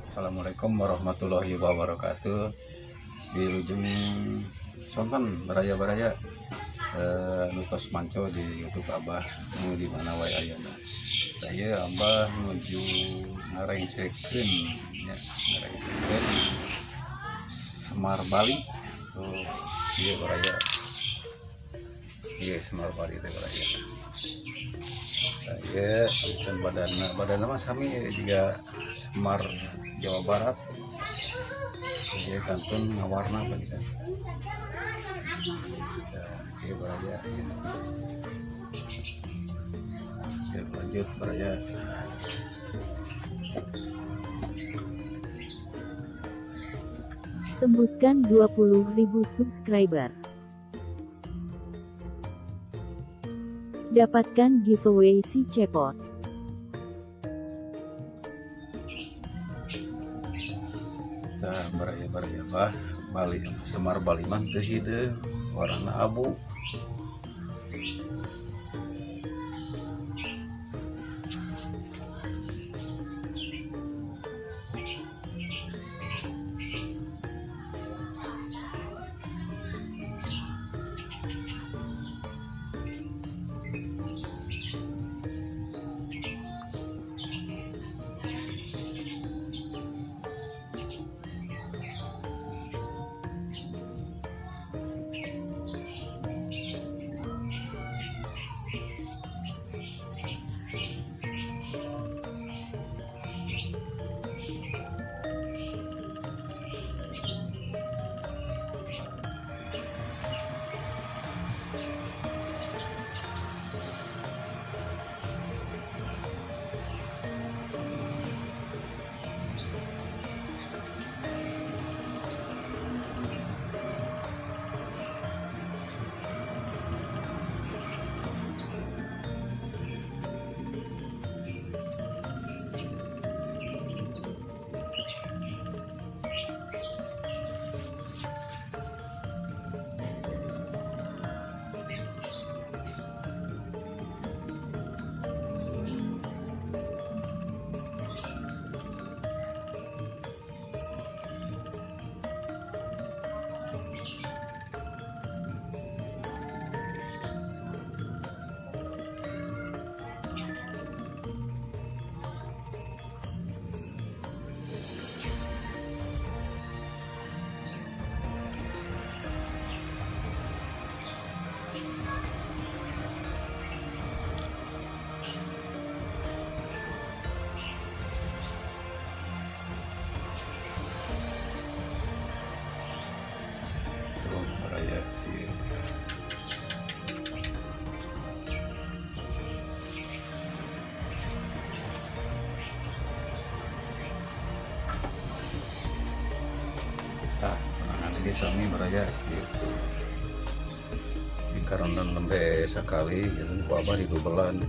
Assalamualaikum warahmatullahi wabarakatuh. Wilujeng sonten baraya-baraya nu tos manco di YouTube Abah nu di mana wae ayana. Tah ieu Abah nuju ngarengsekeun nya, ngarengsekeun Semar Bali. Tuh, ieu baraya. Ieu Semar Bali teh baraya. Tah ieu dan badanna badanna mah sami juga Semar Jawa Barat. Ieu kantun ngawarna panginten. Tah, ieu baraya. Oke, lanjut baraya. Tembuskan 20.000 subscriber. Dapatkan giveaway si Cepot. Tah baraya-baraya bah Bali Semar Bali mah teu hideung, warna abu. Tuh baraya ieu. Tah, penangan ini sami baraya gitu. Di karondan nembe sakali gitu ku Abah didubelan.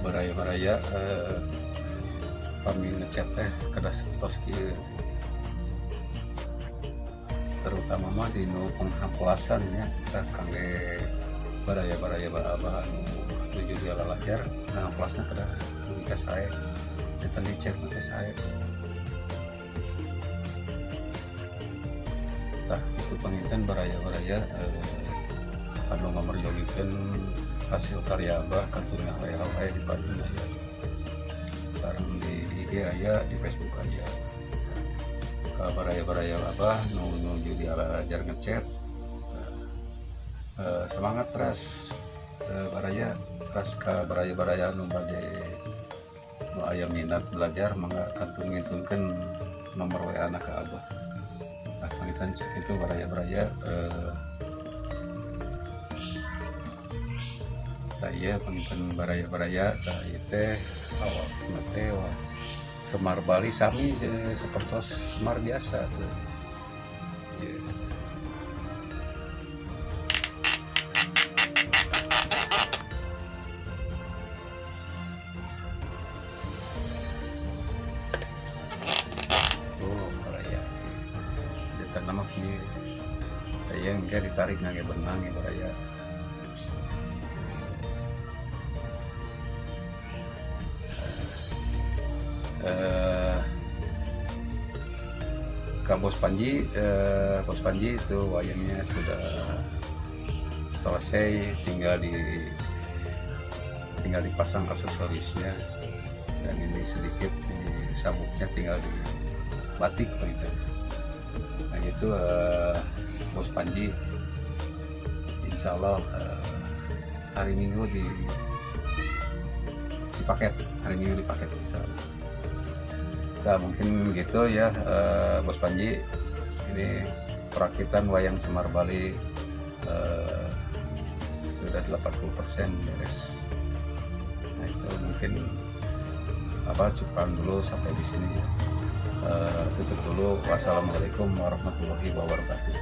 Baraya-baraya pami ngecat teh kedah sapertos kieu, terutama mah di nu penghamplasan ya. Kita kangge baraya-baraya abah anu nuju dialalajar, nah amplasna kedah dugi ka sae eta dicet teh sae. Tah itu panginten baraya-baraya anu ngameryogikeun hasil karya abah kantun WA wae di payun aya, sareng di IG aya, di Facebook aya. Ka baraya-baraya abah nu nuju diajar ngecet, semangat terus baraya. Terus ka baraya-baraya nu bade, nu aya minat belajar, mangga kantun ngintunkeun nomor WA na ka abah. Nah, panginten sakitu baraya-baraya. Tah ieu panginten baraya-baraya. Tah ieu teh awakna teh wah Semar Bali, sami sapertos Semar biasa tuh. Ieu. Tuh baraya. Janten mah kieu. Aya engke ditarik ngangge benang ya baraya. Kak Bos Panji, Bos Panji itu wayangnya sudah selesai, tinggal dipasang aksesorisnya dan ini sedikit di sabuknya tinggal di batik gitu. Nah gitu, Bos Panji, insya Allah hari Minggu di paket, hari Minggu dipaket insya Allah. Nah, mungkin gitu ya, Bos Panji, ini perakitan wayang Semar Bali sudah 80% beres. Nah itu mungkin apa cukupkan dulu sampai di sini. Tutup dulu. Wassalamualaikum warahmatullahi wabarakatuh.